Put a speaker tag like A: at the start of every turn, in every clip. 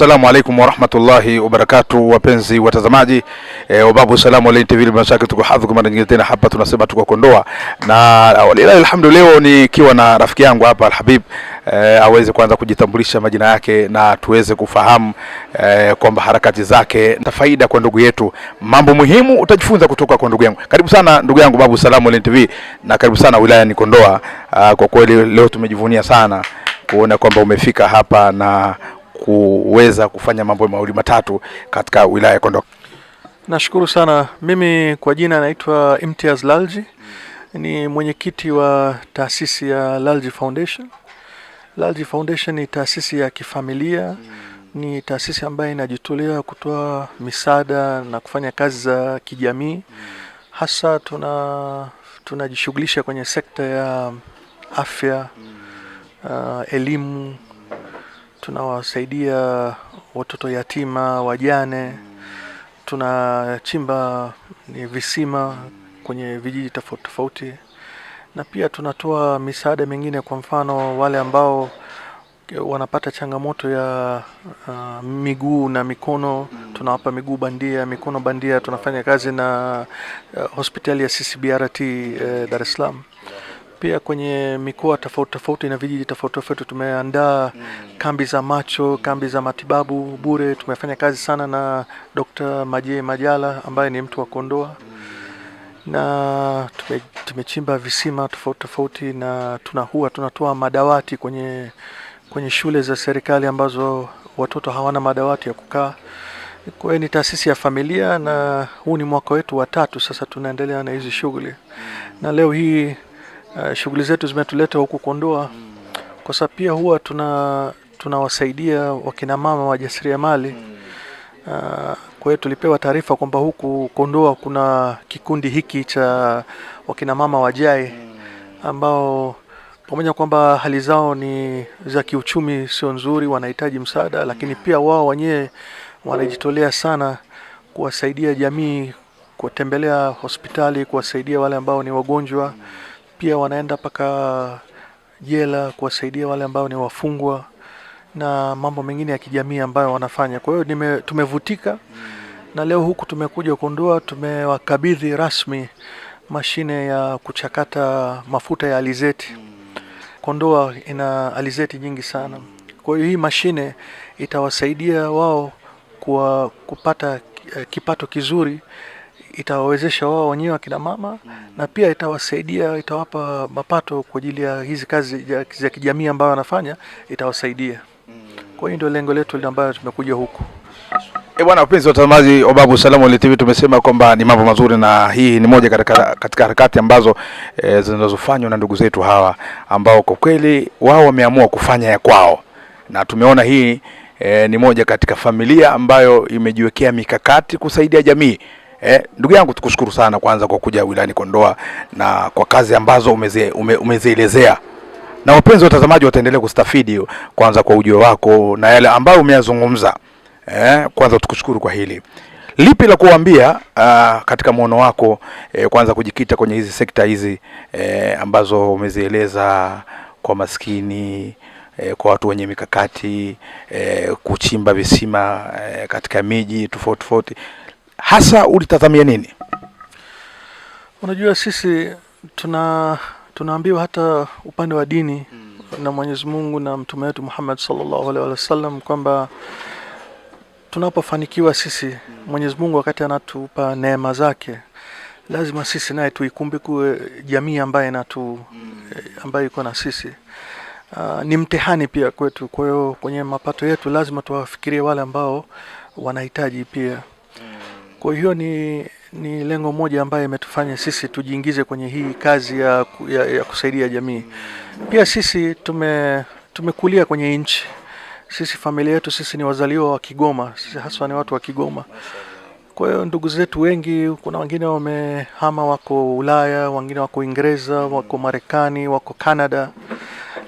A: Assalamu alaikum warahmatullahi wabarakatuh, wapenzi watazamaji Wababu Salamu Online TV, bila shaka tuko hadhi kwa mara nyingine tena hapa, tunasema tuko Kondoa na walilahi alhamdu. Leo nikiwa na rafiki yangu hapa Alhabib aweze kwanza kujitambulisha majina yake na tuweze kufahamu kwamba harakati zake na faida kwa ndugu yetu, mambo muhimu utajifunza kutoka kwa ndugu yangu. Karibu sana ndugu yangu Babu Salamu Online TV na karibu sana wilayani Kondoa. Kwa kweli leo tumejivunia sana kuona kwamba umefika hapa na kuweza kufanya mambo mawili matatu katika wilaya ya Kondoa.
B: Nashukuru sana. Mimi kwa jina naitwa Imtiaz Lalji, ni mwenyekiti wa taasisi ya Lalji Foundation. Lalji Foundation ni taasisi ya kifamilia, ni taasisi ambayo inajitolea kutoa misaada na kufanya kazi za kijamii. Hasa tunajishughulisha kwenye sekta ya afya, elimu, tunawasaidia watoto yatima, wajane, tunachimba ni visima kwenye vijiji tofauti tofauti, na pia tunatoa misaada mingine, kwa mfano wale ambao wanapata changamoto ya miguu na mikono, tunawapa miguu bandia, mikono bandia. Tunafanya kazi na hospitali ya CCBRT Dar es Salaam. Pia kwenye mikoa tofauti tofauti na vijiji tofauti tofauti tumeandaa kambi za macho, kambi za matibabu bure. Tumefanya kazi sana na Dr. Maje Majala ambaye ni mtu wa Kondoa, na tumechimba visima tofauti tofauti, na huwa tunatoa madawati kwenye shule za serikali ambazo watoto hawana madawati ya kukaa. Kwa hiyo ni taasisi ya familia, na huu ni mwaka wetu wa tatu sasa tunaendelea na hizi shughuli, na leo hii shughuli zetu zimetuleta huku Kondoa kwa sababu pia huwa tunawasaidia wakina mama wajasiriamali. Kwa hiyo tulipewa taarifa kwamba huku Kondoa kuna kikundi hiki cha wakina mama wajai ambao pamoja kwamba hali zao ni za kiuchumi sio nzuri, wanahitaji msaada, lakini pia wao wenyewe wanajitolea sana kuwasaidia jamii, kuwatembelea hospitali, kuwasaidia wale ambao ni wagonjwa. Pia wanaenda mpaka jela kuwasaidia wale ambao ni wafungwa na mambo mengine ya kijamii ambayo wanafanya. Kwa hiyo tumevutika na leo huku tumekuja Kondoa, tumewakabidhi rasmi mashine ya kuchakata mafuta ya alizeti. Kondoa ina alizeti nyingi sana, kwa hiyo hii mashine itawasaidia wao kwa kupata kipato kizuri, itawawezesha wao wenyewe akina mama, na pia itawasaidia, itawapa mapato kwa ajili ya hizi kazi za kijamii ambayo wanafanya, itawasaidia. Kwa hiyo ndio lengo letu ambayo tumekuja huku.
A: Bwana wapenzi watazamaji wa Babu Salamu Online TV, tumesema kwamba ni mambo mazuri na hii ni moja katika harakati ambazo zinazofanywa na ndugu zetu hawa ambao kwa kweli wao wameamua kufanya ya kwao, na tumeona hii ni moja katika familia ambayo imejiwekea mikakati kusaidia jamii. Ndugu yangu tukushukuru sana kwanza kwa kuja wilayani Kondoa na kwa kazi ambazo umezielezea, na wapenzi watazamaji wataendelea kustafidi kwanza kwa ujio wako na yale ambayo umeyazungumza. Kwanza tukushukuru kwa hili. Lipi la kuambia katika muono wako kwanza kujikita kwenye hizi sekta hizi ambazo umezieleza kwa maskini, kwa watu wenye mikakati, kuchimba visima katika miji tofauti tofauti, hasa ulitazamia nini?
B: Unajua sisi tunaambiwa hata upande wa dini na Mwenyezi Mungu na Mtume wetu Muhammad sallallahu alaihi wasallam kwamba tunapofanikiwa sisi, Mwenyezi Mungu wakati anatupa neema zake, lazima sisi naye tuikumbuke jamii ambayo ambayo iko na sisi. Ni mtihani pia kwetu. Kwa hiyo kwenye mapato yetu lazima tuwafikirie wale ambao wanahitaji pia. Kwa hiyo ni lengo moja ambayo imetufanya sisi tujiingize kwenye hii kazi ya kusaidia jamii. Pia sisi tumekulia kwenye nchi. Sisi familia yetu sisi ni wazaliwa wa Kigoma, sisi haswa ni watu wa Kigoma. Kwa hiyo ndugu zetu wengi, kuna wengine wamehama wako Ulaya, wengine wako Uingereza, wako Marekani, wako Canada,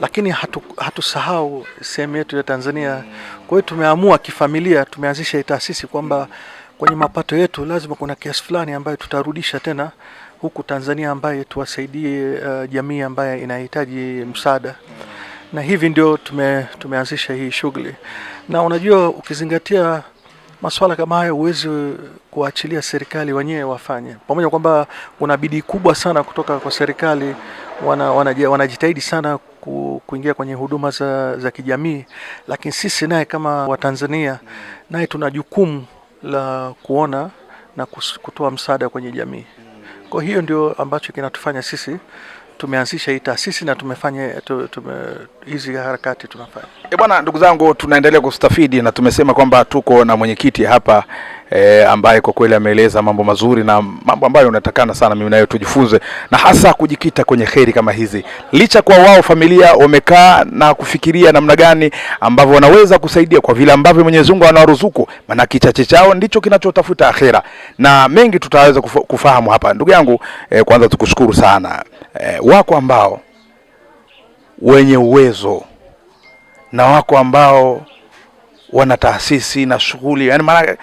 B: lakini hatusahau sehemu yetu ya Tanzania. Kwa hiyo tumeamua kifamilia, tumeanzisha taasisi kwamba kwenye mapato yetu lazima kuna kiasi fulani ambayo tutarudisha tena huku Tanzania, ambaye tuwasaidie jamii ambaye inahitaji msaada. Na hivi ndio tumeanzisha hii shughuli. Na unajua ukizingatia masuala kama hayo huwezi kuachilia serikali wenyewe wafanye. Pamoja kwamba kuna bidii kubwa sana kutoka kwa serikali, wanajitahidi sana kuingia kwenye huduma za kijamii, lakini sisi naye kama Watanzania naye tuna jukumu la kuona na kutoa msaada kwenye jamii. Kwa hiyo ndio ambacho kinatufanya sisi tumeanzisha hii taasisi na tumefanya hizi harakati tunafanya.
A: Bwana, ndugu zangu, tunaendelea kustafidi na tumesema kwamba tuko na mwenyekiti hapa ambaye kwa kweli ameeleza mambo mazuri na mambo ambayo unatakana sana mimi nayo tujifunze, na hasa kujikita kwenye kheri kama hizi. Licha kwa wao familia wamekaa na kufikiria namna gani ambavyo wanaweza kusaidia kwa vile ambavyo Mwenyezi Mungu anawaruzuku, maana kichache chao ndicho kinachotafuta akhera, na mengi tutaweza kufahamu hapa. Ndugu yangu, kwanza tukushukuru sana. Wako ambao wenye uwezo na wako ambao wana taasisi na shughuli, yani maana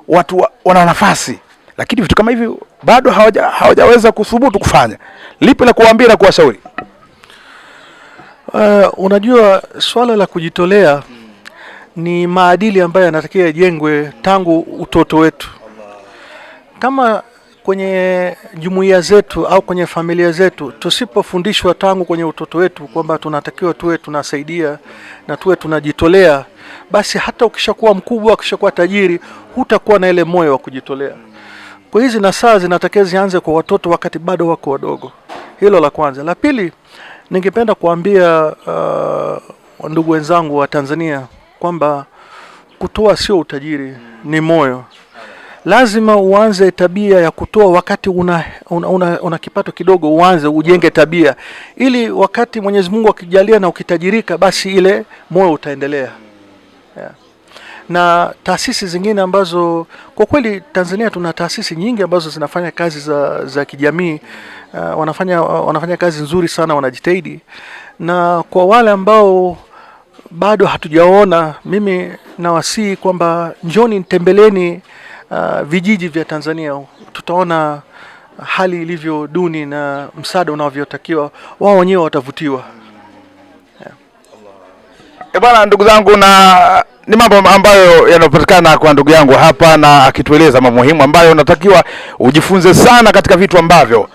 A: watu wana nafasi, lakini vitu kama hivi bado hawajaweza kuthubutu kufanya. Lipi la kuwaambia na kuwashauri?
B: Unajua swala la kujitolea ni maadili ambayo yanatakiwa yajengwe tangu utoto wetu. Kama kwenye jumuiya zetu au kwenye familia zetu tusipofundishwa tangu kwenye utoto wetu kwamba tunatakiwa tuwe tunasaidia na tuwe tunajitolea, basi hata ukishakuwa mkubwa, ukishakuwa tajiri, hutakuwa na ile moyo wa kujitolea. Kwa hizi nasaha zinatakiwa zianze kwa watoto wakati bado wako wadogo. Hilo la kwanza. La pili, ningependa kuambia ndugu wenzangu wa Tanzania kwamba kutoa sio utajiri, ni moyo. Lazima uanze tabia ya kutoa wakati una kipato kidogo, uanze ujenge tabia ili wakati Mwenyezi Mungu akijalia na ukitajirika, basi ile moyo utaendelea. Yeah. Na taasisi zingine ambazo kwa kweli Tanzania tuna taasisi nyingi ambazo zinafanya kazi za kijamii, wanafanya kazi nzuri sana, wanajitahidi. Na kwa wale ambao bado hatujaona, mimi nawasihi kwamba njoni tembeleni vijiji vya Tanzania, tutaona hali ilivyo duni na msaada unavyotakiwa, wao wenyewe watavutiwa.
A: Yeah. Bwana, ndugu zangu, na ni mambo ambayo yanapatikana kwa ndugu yangu hapa, na akitueleza mambo muhimu ambayo unatakiwa ujifunze sana katika vitu ambavyo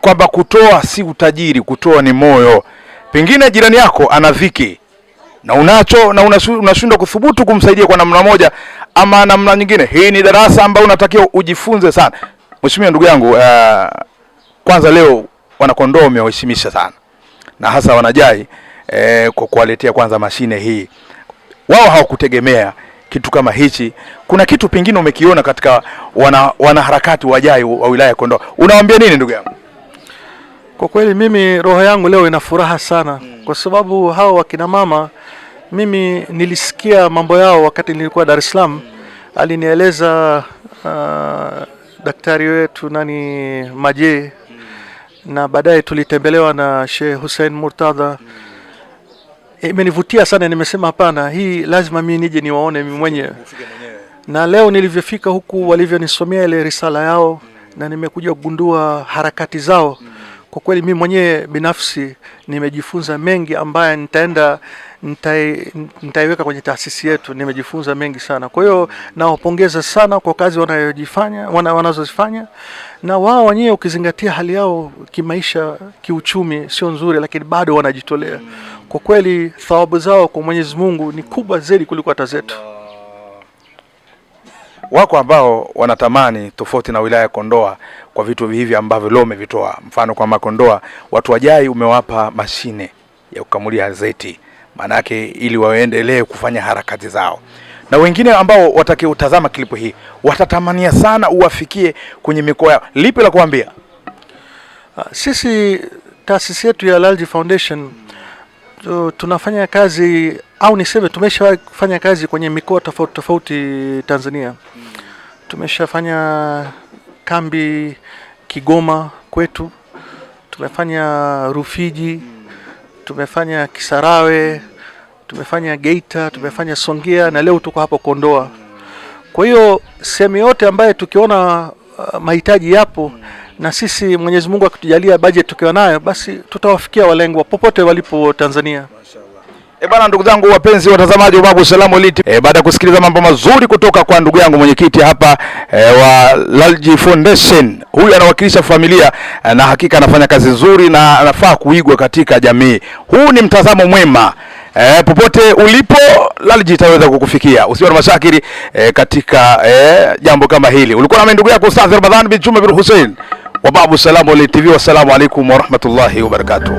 A: kwamba kutoa si utajiri, kutoa ni moyo. Pengine jirani yako ana dhiki na unacho na unashindwa kuthubutu kumsaidia kwa namna moja ama namna nyingine. Hii ni darasa ambayo unatakiwa ujifunze sana. Mheshimiwa ndugu yangu, kwanza leo wanakondoa umewaheshimisha sana, na hasa wanajai kwa kuwaletea kwanza mashine hii. Wao hawakutegemea kitu kama hichi. Kuna kitu pengine umekiona katika wanaharakati wajai wa wilaya ya Kondoa, unawaambia nini ndugu yangu?
B: Kwa kweli mimi roho yangu leo ina furaha sana kwa sababu hao wakina mama, mimi nilisikia mambo yao wakati nilikuwa Dar es Salaam. Alinieleza daktari wetu nani Maje, na baadaye tulitembelewa na Sheikh Hussein Murtadha. Imenivutia sana, nimesema hapana, hii lazima mimi nije niwaone mimi mwenyewe. Na leo nilivyofika huku, walivyonisomea ile risala yao, na nimekuja kugundua harakati zao. Kwa kweli mimi mwenyewe binafsi nimejifunza mengi ambaye nitaenda nitaiweka kwenye taasisi yetu. Nimejifunza mengi sana. Kwa hiyo nawapongeza sana kwa kazi wanayojifanya, wanazozifanya, na wao wenyewe ukizingatia hali yao kimaisha, kiuchumi sio nzuri, lakini bado wanajitolea. Kwa kweli thawabu zao kwa Mwenyezi Mungu ni kubwa zaidi kuliko hata zetu.
A: Wako ambao wanatamani tofauti na wilaya ya Kondoa kwa vitu hivi ambavyo leo umevitoa. Mfano kwa Kondoa, watu wajai umewapa mashine ya kukamulia zeti, maana yake ili waendelee kufanya harakati zao. Na wengine ambao watakaotazama klipu hii watatamania sana uwafikie kwenye mikoa yao. Lipi la kuambia?
B: Sisi taasisi yetu ya Lalji Foundation tunafanya kazi, au niseme tumeshawahi kufanya kazi kwenye mikoa tofauti tofauti Tanzania. Tumeshafanya kambi Kigoma kwetu, tumefanya Rufiji, tumefanya Kisarawe, tumefanya Geita, tumefanya Songea, na leo tuko hapo Kondoa. Kwa hiyo sehemu yote ambayo tukiona mahitaji yapo, Na sisi Mwenyezi Mungu akitujalia budget tukiwa nayo, basi tutawafikia walengwa popote walipo Tanzania.
A: E bana, ndugu zangu wapenzi watazamaji wa Babu Salamu Elite, baada ya kusikiliza mambo mazuri kutoka kwa ndugu yangu mwenyekiti hapa wa Lalji Foundation. Huyu anawakilisha familia na hakika anafanya kazi nzuri na anafaa kuigwa katika jamii. Huu ni mtazamo mwema. Popote ulipo Lalji itaweza kukufikia. Usiwe na mashakiri katika jambo kama hili. Ulikuwa na ndugu yako Ustadh Ramadhan bin Juma bin Hussein wa Babu Salamu Elite TV. Wassalamu alaikum warahmatullahi wabarakatuh.